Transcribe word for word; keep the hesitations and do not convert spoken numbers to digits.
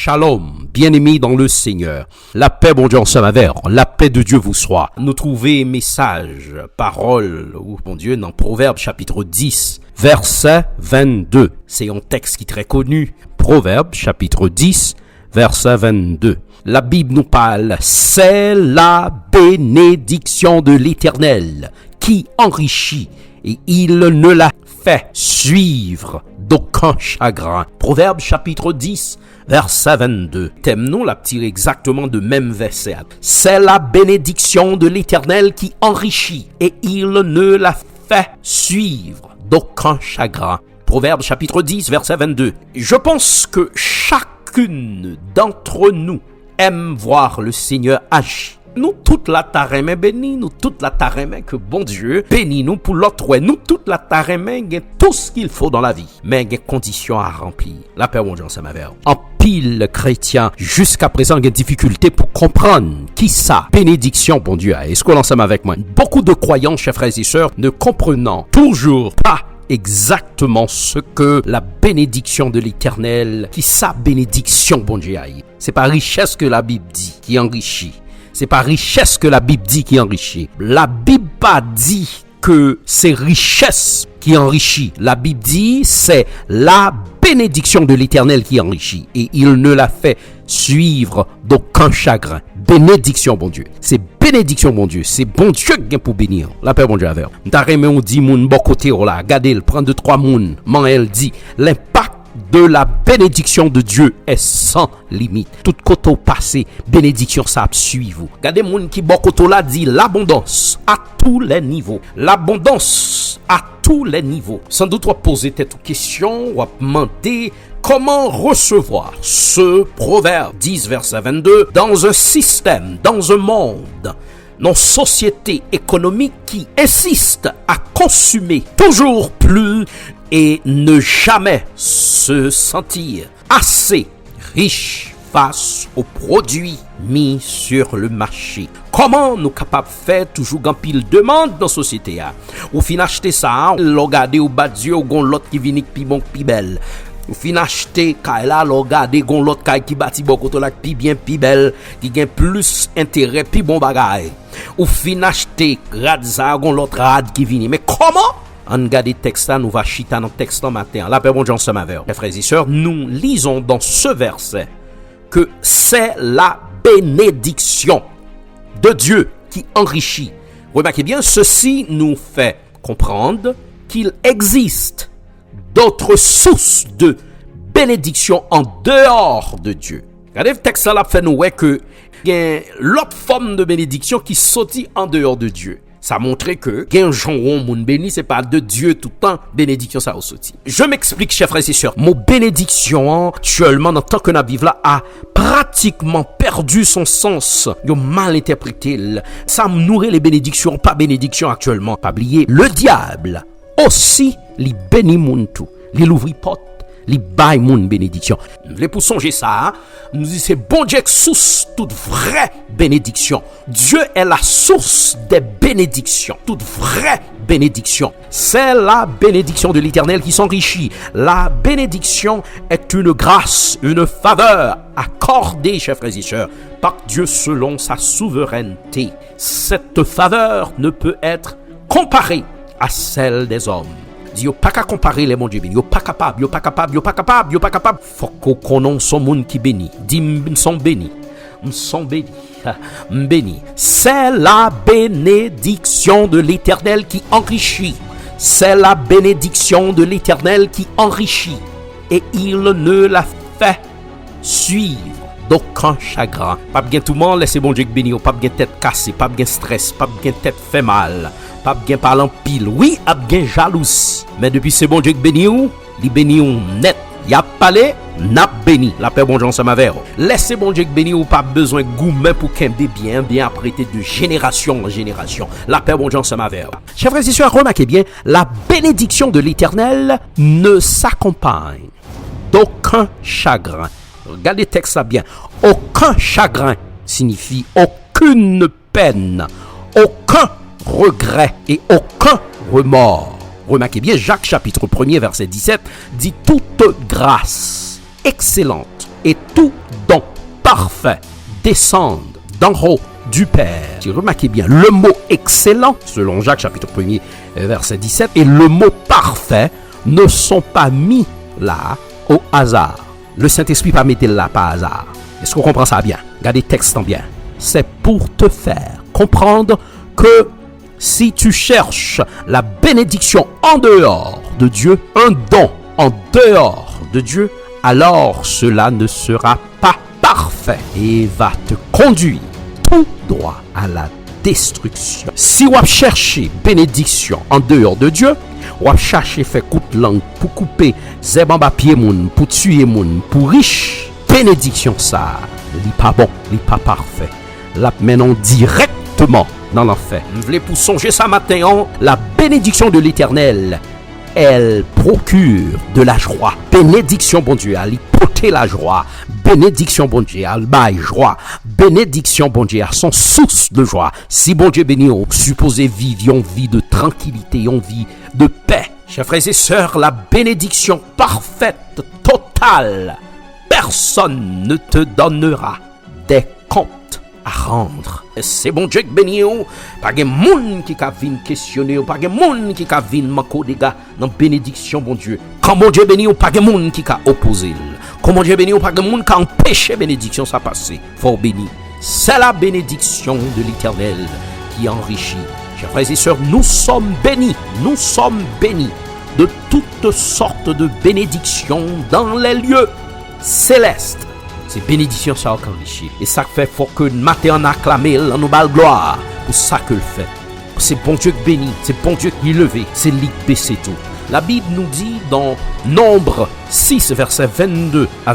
Shalom, bien-aimés dans le Seigneur. Lapè Bondye ansanm avè w. Lapè de Dye vou swa. Nou twouve mesaj, pawòl, ou Bondye, nan Pwovèb chapit dis, vèsè vennde. Se yon tèks ki trè koni. Pwovèb chapit dis, vèsè vennde. La Bible nous parle, c'est la bénédiction de l'Éternel qui enrichit, et il ne la fait suivre d'aucun chagrin. Pwovèb chapit dis, vèsè vennde. Tèm nou, l ap tire egzakteman de menm vèsè a. C'est la bénédiction de l'Éternel qui enrichit, et il ne la fait suivre d'aucun chagrin. Proverbes chapitre dix, verset vingt-deux. Je pense que chacune d'entre nous aime voir le Seigneur agir. Nou tout la ta renmen beni, nou tout la ta renmen ke Bondye beni nou pou lòt wè. Nou tout la ta renmen gen tout ce qu'il faut dans la vie. Men gen kondisyon a ranpli. Lapè Bondye ansanm avè w. Anpil kretyen jiska prezan gen difikilte pou konprann kisa benediksyon Bondye a. Èske w ansanm avèk mwen? Beaucoup de croyants, chers frères et sœurs, ne comprenant toujours pas exactement ce que la bénédiction de l'Éternel, kisa benediksyon Bondye a ye. Se pa richès ke Labib di ki anrichi. Se pa richès ke Labib di ki anrichi. Labib pa di ke se richès ki anrichi. Labib di, c'est la bénédiction de l'Éternel qui enrichit, et il ne la fait suivre d'aucun chagrin. Benediksyon Bondye. Se benediksyon Bondye. Se Bondye ki gen pou beni w. Lapè Bondye avè w. M ta renmen w di moun bò kote w la, gade l, pran de twa moun, manyen l, di, l'impact de la bénédiction de Dieu est sans limite. Tout kote w pase, benediksyon sa ap swiv ou. Gade moun ki bò kote w la, di, l'abondance à tous les niveaux. L'abondance à tous les niveaux. Sans doute, w ap poze tèt ou kesyon, w ap mande, comment recevoir ce Proverbe dix, verset vingt-deux, dans un système, dans un monde, nan sosyete ekonomik ki ensiste à consommer toujours plus et ne jamais se sentir assez riche face aux produits mis sur le marché. Kòman nou kapab fè toujou gen anpil demann nan sosyete a? Ou fin achte sa, lè w gade, ou bat zye, ou gon lòt ki vini k pi bon, k pi bèl. Ou fin achte kay la, lè w gade, gon lòt kay ki bati bò kote w la k pi byen, pi bèl, ki gen plis enterè, pi bon bagay. Ou fin achte rad sa, gon lòt rad ki vini. Men kòman? Ann gade tèks la, nou va chita nan tèks lan maten an. Lapè Bondye ansanm avè w. Mes frères et sœurs, nous lisons dans ce verset que c'est la bénédiction de Dieu qui enrichit. Remarquez bien, ceci nous fait comprendre qu'il existe d'autres sources de bénédiction en dehors de Dieu. Gade tèks la, l ap fè nou wè ke gen lòt fòm de benediksyon ki soti an deyò de Dye. Sa montre ke gen jan yon moun beni, se pa de Dye toutan benediksyon sa yo soti. Je m'explique, chers frères et sœurs. Mo benediksyon an, aktyèlman, nan tan ke n ap viv la, a pratiquement perdu son sens. Yo mal entèprete l. Sa nou rele benediksyon, pa benediksyon aktyèlman. Pa bliye, le diable osi, li beni moun tou. Li louvri pòt, li bay moun benediksyon. M vle pou sonje sa, nou di se Bondye k sous tout vrè benediksyon. Dieu est la source des bénédictions, toute vraie bénédiction. C'est la bénédiction de l'Éternel qui s'enrichit. La bénédiction est une grâce, une faveur accordée, chers frères et sœurs, par Dieu selon sa souveraineté. Cette faveur ne peut être comparée à celle des hommes. Di yo pa ka konpare lè Bondye beni. Yo pa kapab, yo pa kapab, yo pa kapab, yo pa kapab. Fòk ou konnen w se yon moun ki beni. Di m, m se yon beni. M se yon beni. M beni. C'est la bénédiction de l'Éternel qui enrichit. C'est la bénédiction de l'Éternel qui enrichit. Et il ne la fait suivre d'aucun chagrin. P ap gen touman lè se Bondye k beni w. P ap gen tèt kase, p ap gen strès, p ap gen tèt fè mal, p ap gen pale anpil. Wi, ap gen jalouzi. Men depi se Bondye k beni w, li beni w nèt. Y ap pale, n ap beni. Lapè Bondye ansanm avè w. Lè se Bondye k beni w, ou p ap bezwen goumen pou kenbe byen, byen ap rete de jenerasyon an jenerasyon. Lapè Bondye ansanm avè w. Chers frères et sœurs, remarquez bien, la bénédiction de l'Éternel ne s'accompagne d'aucun chagrin. Gade tèks la byen. Aucun chagrin signifie aucune peine, aucun regret et aucun remords. Remarquez bien, Jacques chapitre premier, verset dix-sept dit toute grâce excellente et tout parfaits descendent d'en haut du Père. Remarquez bien, le mot excellent, selon Jacques chapitre premier, euh, verset dix-sept, et le mot parfait ne sont pas mis là au hasard. Le Saint-Esprit pa mete l la pa aza. Èske w konpran sa byen? Gade tèks lan byen. C'est pour te faire comprendre que si tu cherches la bénédiction en dehors de Dieu, un don en dehors de Dieu, alors cela ne sera pas parfait et va te conduire tout droit à la destriksyon. Si w ap chèche benediksyon an deyò de Dye, w ap chache fè kout lang pou koupe zèb anba pye moun, pou tiye moun, pou rich, benediksyon sa a, li pa bon, li pa pafè. L ap mennen w dirèkteman nan lanfè. M vle pou w sonje sa maten an, la bénédiction de l'Éternel, elle procure de la joie. Benediksyon Bondye a, li pote lajwa. Benediksyon Bondye a, l bay jwa. Benediksyon Bondye a, se yon sous de jwa. Si Bondye beni w, ou sipoze viv yon vi de trankilite, yon vi de pè. Chers frères et sœurs, la bénédiction parfaite, totale, personne ne te donnera des comptes à rendre. Se Bondye k beni w, pa gen moun ki ka vin kesyone w, pa gen moun ki ka vin manke w dega nan benediksyon Bondye. Kan Bondye beni w, pa gen moun ki ka opoze l. Kan Bondye beni w, pa gen moun ka anpeche benediksyon sa pase. Fò w beni. C'est la bénédiction de l'Éternel qui enrichit. Chers frères et sœurs, nous sommes bénis, nous sommes bénis de toutes sortes de bénédictions dans les lieux célestes. Se benediksyon sa yo k anrichi. E sa k fè fò ke maten an n aklame l, an nou ba l glwa pou sa ke l fè. Se Bondye k beni, se Bondye k eleve, se li k bese tou. La Bible nous dit dans Nombre six, verset vingt-deux à